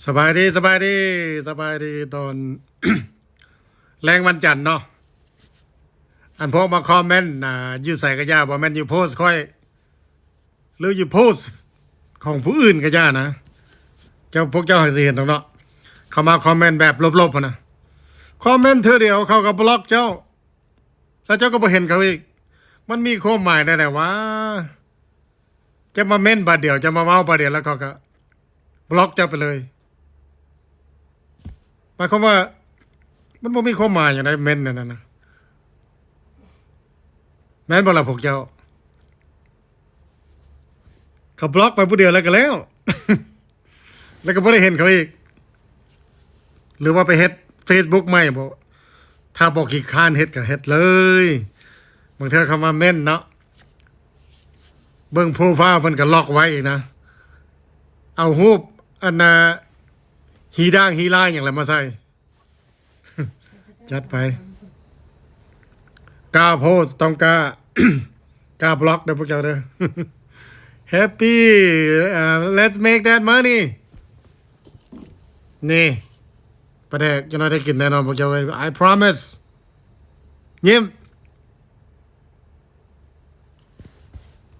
ສະບາຍດີ ສະບາຍດີ ສະບາຍດີຕອນ ແລງວັນຈັນເນາະ. ອັນພວກມາຄອມເມັນ ອ່າ ຢູ່ໃສກະຢ່າ ບໍ່ແມ່ນຢູ່ໂພສຂ້ອຍ ຫຼືຢູ່ໂພສຂອງຜູ້ອື່ນກະຢ່ານະ. ເຈົ້າ ພວກເຈົ້າຫາກຊິເຫັນດອກເນາະ ເຂົາມາຄອມເມັນແບບລົບໆຫັ້ນນະ. ຄອມເມັນເທື່ອດຽວເຂົາກະບລັອກເຈົ້າ ແລ້ວເຈົ້າກະບໍ່ເຫັນເຂົາອີກ. ມັນມີຄວາມໝາຍແນວໃດຫວາ? ຈະມາເມັນບາດດຽວ ຈະມາເວົ້າບາດດຽວ ແລ້ວເຂົາກະບລັອກເຈົ້າໄປເລີຍ. ໝາຍຄວາມວ່າ ມັນບໍ່ມີຄວາມໝາຍຫຍັງໃດ ເມັນອັນນັ້ນນະ. ແມ່ນບໍ່ລະພວກເຈົ້າ? ເຂົາບລັອກໄປຜູ້ດຽວແລ້ວກະແລ້ວ ແລ້ວກະບໍ່ໄດ້ເຫັນເຂົາອີກ. ຫຼືວ່າໄປເຮັດເຟສບຸກໃໝ່ບໍ? ຖ້າບໍ່ຂີ້ຄ້ານເຮັດກະເຮັດເລີຍ. ບາງເທື່ອເຂົາມາເມັນເນາະ ເບິ່ງໂປຣໄຟລ໌ເພິ່ນກະລັອກໄວ້ອີກນະ. ເອົາຮູບອັນນ່າ ຮີດ່າງຮີລາຍຫຍັງລະມາໃສ່. ຈັດໄປ. ກ້າໂພສ ຕ້ອງກ້າ ກ້າບລັອກເດີພວກເຈົ້າເດີ. Happy, uh, let's make that money. ນີ້ ປາແດກ ຈັກໜ້ອຍໄດ້ກິນແນ່ນອນພວກເຈົ້າເອີຍ I promise. ຍິ້ມ.